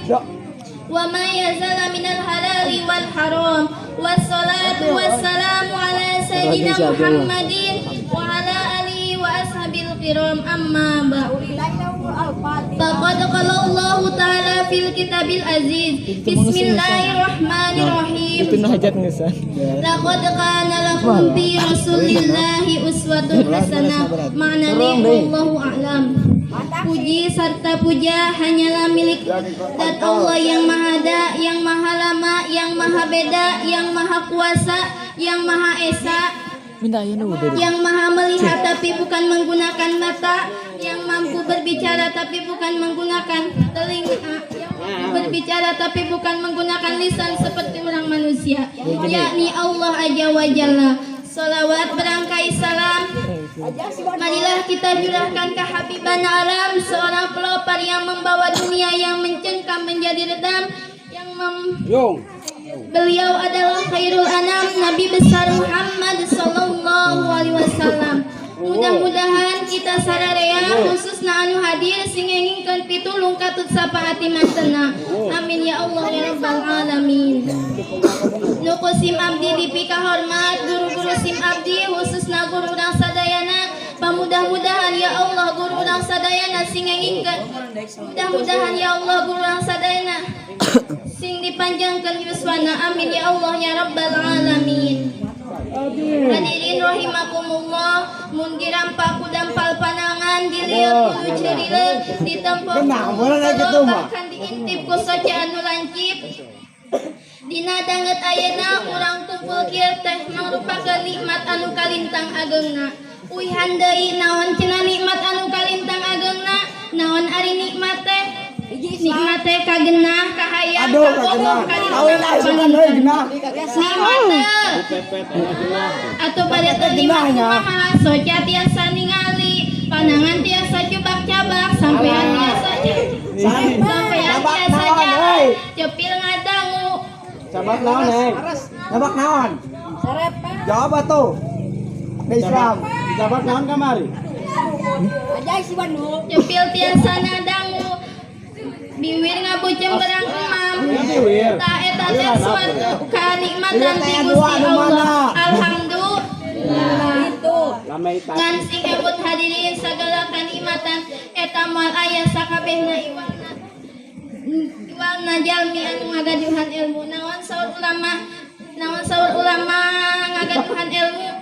Wa ma yazala minal halali wal haram. Wassalatu wassalamu ala sayyidina Muhammadin wa ala alihi wa ashabil kiram, amma ba'du. Faqad qala Allah Ta'ala fil kitabil aziz. Bismillahirrahmanirrahim. Itu na hajat ngesan. Laqad kana lakum fi Rasulillahi uswatun hasanah. Maknanya wallahu a'lam. Puji serta puja hanyalah milik Dat Allah yang maha ada, yang maha lama, yang maha beda, yang maha kuasa, yang maha esa, Minta ayah nu udah. Yang maha melihat tapi bukan menggunakan mata, yang mampu berbicara tapi bukan menggunakan telinga, yang mampu berbicara tapi bukan menggunakan lisan seperti orang manusia, yakni Allah Azza wa Jalla. Salawat berangkai salam marilah kita curahkan ke Habiban alam, seorang pelopor yang membawa dunia yang mencengkam menjadi redam, yang beliau adalah khairul anam, Nabi besar Muhammad sallallahu alaihi wasallam. Mudah-mudahan kita sararea, khususna anu hadir, sing engingkeun pitulung katut sapaati mantena. Amin ya Allah ya rabbal alamin. Nu ku sim abdi dipikahormat guru-guru sim abdi, khususna guru urang sadayana. Pamudah-mudahan ya Allah guru urang sadayana sing engingkeun, mudah-mudahan ya Allah guru urang sadayana sing dipanjangkan yuswana. Amin ya Allah ya rabbal alamin. Hadirin rahimakumullah, mun dirampak ku dampal panangan, dilihat kudu ceurileuh, ditempo Genah, boleh na gitu mah. Bahkan diintip ku soca anu lancip. Dina danget ayeuna urang kumpul kieu teh mangrupakeun nikmat anu kalintang agengna. Uihan deui, naon cenah nikmat anu kalintang agengna? Naon ari nikmat teh? Nikmat teh kagenah, kahayang, Aduh, kabogoh, kagenah. Kawin ah, sugan euy genah. Nikmat teh atau pada teh nikmat kumaha? Soca tiasa ningali, panangan tiasa cubak-cabak, sampean tiasa sampean Cabak tiasa naon, jalan, euy? Cepil ngadangu. Cabak naon, Neng? Cabak naon? Jawab atuh. Ke Islam. Cabak naon kamari? Cepil tiasa ngadangu, biwir ngabucem berang emam. Biwir. Ta eta teh suatu kanikmatan ti Iya, Gusti dua anu Allah. Mana? Alhamdulillah. Ngan sing emut hadirin, segala kanikmatan eta moal aya sakabehna iwalna iwalna jalmi anu ngagaduhan ilmu. Naon saur ulama? Naon saur ulama ngagaduhan ilmu?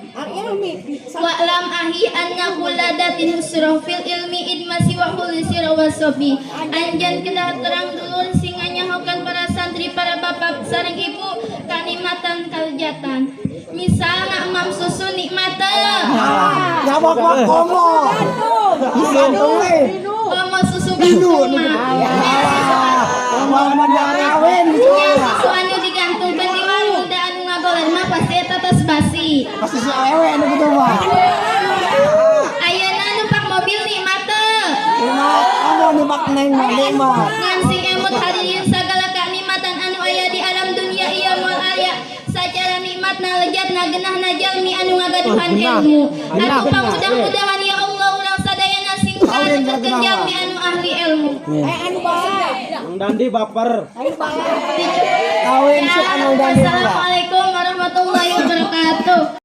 Wa'lam ahi anna kulladatin husra fil ilmi idmasi wa hulisira wasobi. Anjan kedah terang, dulur, sing nganyahokan para santri, para bapak sareng ibu, kanikmatan kalejatan. Misal emam susu, nikmat teu? Jawab mah komo. Gantung euy. Komo susu gantung mah. Komo mah kawin gitu. Nya susu anu digantungkeun di warung, da anu ngagoler mah pasti eta tos basi. Pasti si awewe anu kitu mah. Ayeuna numpak mobil, nikmat teu? Nikmat, komo numpak neng mah nikmat. Ngan sing emut hadirin, segala kenikmatan anu aya di alam dunia ieu moal aya sacara nikmatna, lejatna, genahna jalmi anu ngagaduhan ilmu. Atuh pamudah-mudahan ya Allah urang sadayana sing kadeketkeun jalmi anu ahli ilmu. Mang Dandi baper. Kawin si anu dandi. Assalamualaikum warahmatullahi wabarakatuh.